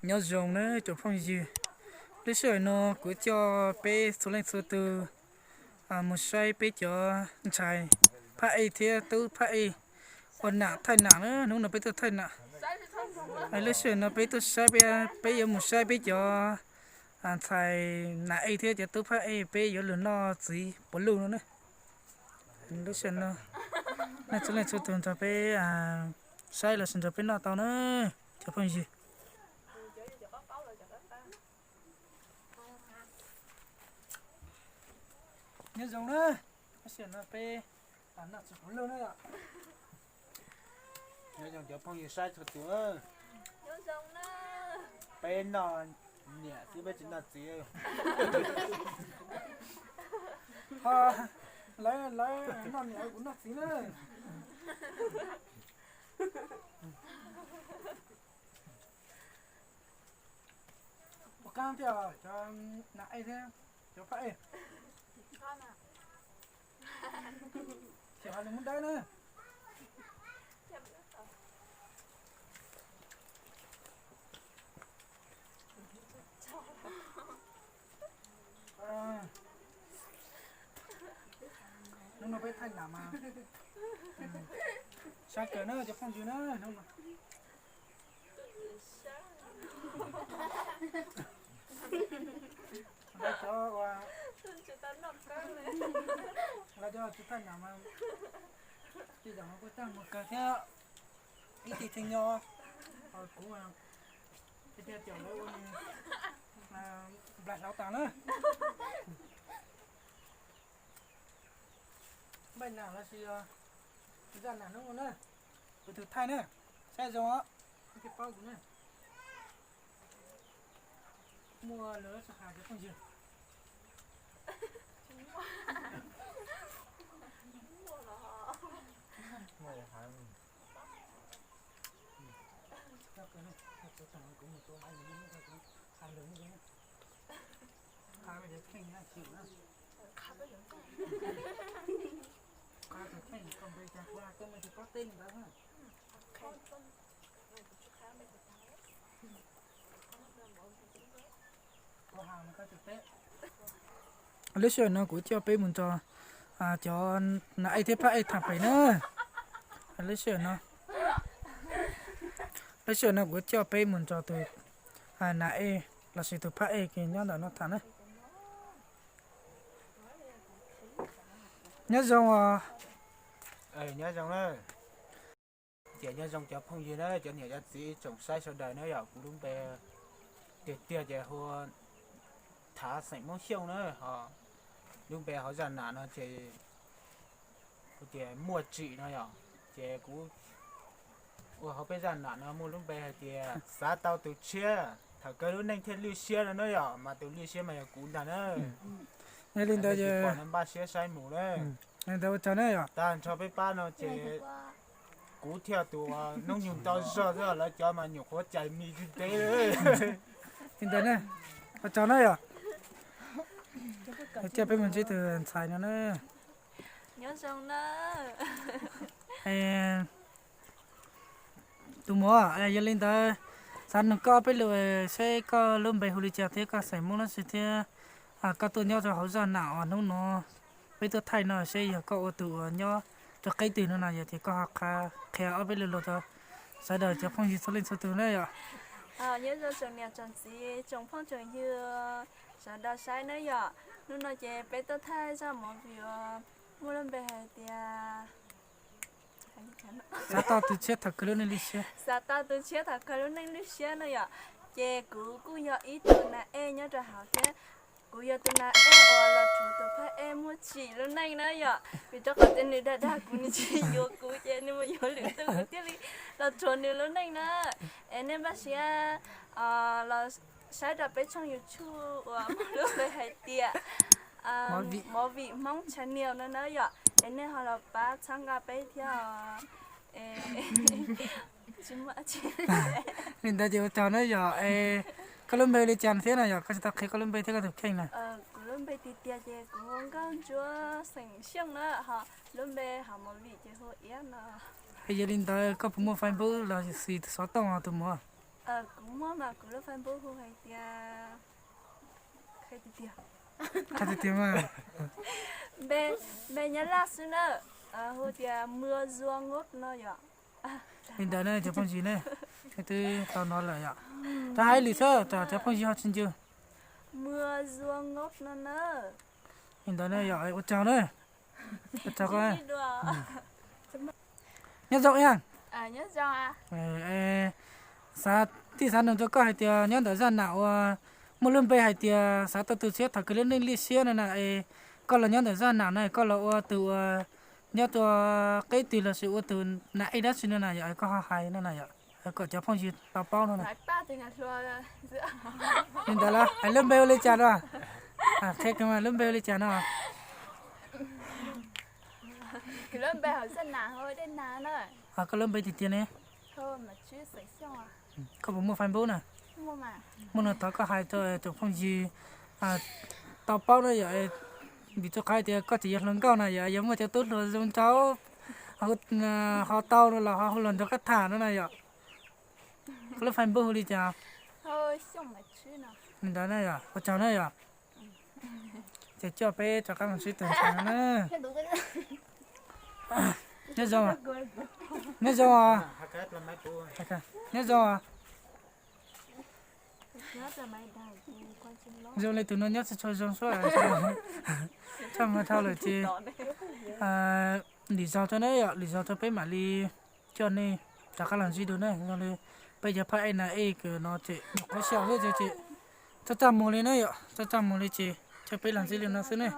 Nyob zoo na cov phooj ywg, lub sij hawm no kuv coj peb txhua leej txhua tus mus saib peb cov ntxhais phab ej thiab tub phab ej ua nam thaij nam na, hnub no peb tuaj thaij nam. Lub sij hawm no peb tuaj saib, peb yuav mus saib peb cov ntxhais nam ej thiab cov tub phab ej peb yuav lug noj txiv puav luj no na. Lub sij hawm no nej txhua leej txhua tus nrog peb saib los sis nrog peb noj tau na cov phooj ywg. Nyob zoo na, lub sij hawm no peb noj txiv puav luj na yom. Nyob zoo cov phooj ywg saib txhua tus. Peb noj niam xwb peb tsis noj txiv. Ho lawv, lawv noj niam kuv noj txiv na. Ua qab thiab cov nam ej thiab cov phab ej. Tsis hais lus Hmoob Dawb na. Hnub no peb thaij nam mas sab kawg na cov phooj ywg na. Lawv cov ua, lawv cov tsis thaij nam mas tej zaum no kuj tag mus kawg thiab. Ib tug tseem nyob, kuv tiag tiag caum lawv ua nplas hlauv tas na. Npaj nam los sis zaj nam hnub no na, kuv tus thaij na, saib zoo os, thiaj paub kuv na. Muaj lus lab sab has cov phooj ywg. Lub sij hawm no kuv coj peb mus nrog cov nam ej thiab phab ej tham pem na. Lub sij hawm no, lub sij hawm no kuv coj peb mus nrog tus nam ej los sis tus phab ej nyob ntawm no tham na. Nyob zoo os. Nyob zoo na. Ces nyob zoo cov phooj ywg na, cov niam cov txiv tsoom saib sawv daws na yom, kuv lub npe tiag tiag ces hu Thav xeem Hmoob Xyooj na, ho lub npe hauv zaj nam no ces kuv tias Muaj Tsim no yom, ces kuv ua hauv peb zaj nam no muaj lub npe hais tias xav tau tus tshiab, tham kawg lub neej thiaj lwj siab no na yom, mas tus lwj siab mas yog kuv ntag na. Yog li ntawd ces pom no npaj siab saib mus na. Li ntawd ua tsaug na yom. Tag nrho peb pab no ces kuv thiaj tus hnub nyoog tau zog xwb, lawv cov mas nyuam qhuav cais mis ntev ntev. Li ntawd na, ua tsaug na yom. Coj peb mus ntsib tus ntxhais no na. Nyob zoo na. Tus muam, yog li ntawd xav nug koj peb lus seb koj lub npe hu li cas thiab koj xeem Hmoob dab tsi thiab koj tuaj nyob rau hauv zaj nam uas hnub no peb tuaj thaij no seb yog koj ua tus uas nyob rau qeb twg no na, yog tias koj ho qhia ob peb lo lus rau sawv daws cov phooj ywg txhua leej txhua tus na yom. Nyob zoo tsoom niam tsoom txiv tsoom phooj tsoom ywg sawv daws saib na yom. Hnub no ces peb tuaj thaij zaj movie uas muaj lub npe hais tias xav tau tus tshiab tham kawg lub neej lwj siab. Xav tau tus tshiab tham kawg lub neej lwj siab no yom. Ces kuv kuj yog ib tug nas ej nyob rau hauv thiab. Kuv yog tus nas ej uas los rhuav tus phab ej Muaj Tsim lub neej na yom, vim rau qhov tias nws dag dag kuv, nws tsis yuav kuv ces nws mus yuav lwm tus kuv thiaj li los rhuav nws lub neej na. Es nej npaj siab los saib rau peb tshooj YouTube uas muaj lub npe hais tias Movie Hmoob Channel no na yom, es nej ho los pab txhawb nqa peb thiab. Li ntawd ces ua tsaug na yom. Koj lub npe li cas thiab na yom, koj tsis tau qhia koj lub npe thiab koj tus kheej na. Kuv lub npe tiag tiag ces kuv hu Nkauj Ntsuab xeem Xyooj na, ho lub npe hauv movie ces hu Iab no. Es yog li ntawd koj puas muaj Facebook los sis xov tooj os tus muam? Kuv muaj mas kuv lub Facebook hu hais tias, qhia tiag tiag mas, npe Nyab Laj xwb na, hu tias Mưa Zuang Ngốc no yom. Li ntawd ne cov phooj ywg ne, twb tau hnov lawm yom. Rov hais ib lwm xwb, cov phooj ywg ho tsis nco. Mưa Zuang Ngốc no na. Li ntawd ne yom, ua tsaug na. Ua tsaug koj. Nyob zoo, xav, tij xav noog rau koj hais tias nyob ntawm zaj nam uas muaj lub npe hais tias xav tau tus tshiab tham kwv lub neej liaj siab no na es, koj los nyob ntawm zaj nam no koj los ua tus uas nyob tua qeb twg lossis ua tus nam ej dab tsi no na yom, koj ho hais no na yom, kom cov phooj ywg tau paub no na. Li ntawd los hais lub npe ua li cas no? Qhia kiag mas lub npe ua li cas no? Koj lub npe tiag tiag ne? Koj puas muaj Facebook na? Muaj no thov koj hais rau tus phooj ywg tau paub na yom, vim rau qhov tias koj tseem yog hluas nkauj na yom, yog muaj cov tub hluas zoo nraug ho tau no los ho hu los nrog koj tham no na yom. Koj lub Facebook hu li cas? Li ntawd na yom, ua tsaug na yom. Ces coj peb rov qab los sib tw ntxhais no na. Nyob zoo, nyob zoo, nyob zoo. Zoo li tus no nyob tsis tshua zoo suab, txaj muag dhau lawm ces lim zaug rau na yom, lim zaug rau peb mam li coj nej rov qab los ntsib dua na. Zoo li peb cov phab ej nas ej kws no ces nyuam qhuav xyaum xwb ces txaj txaj muag li na yom, txaj txaj muag li ces coj peb los ntsib li no xwb na.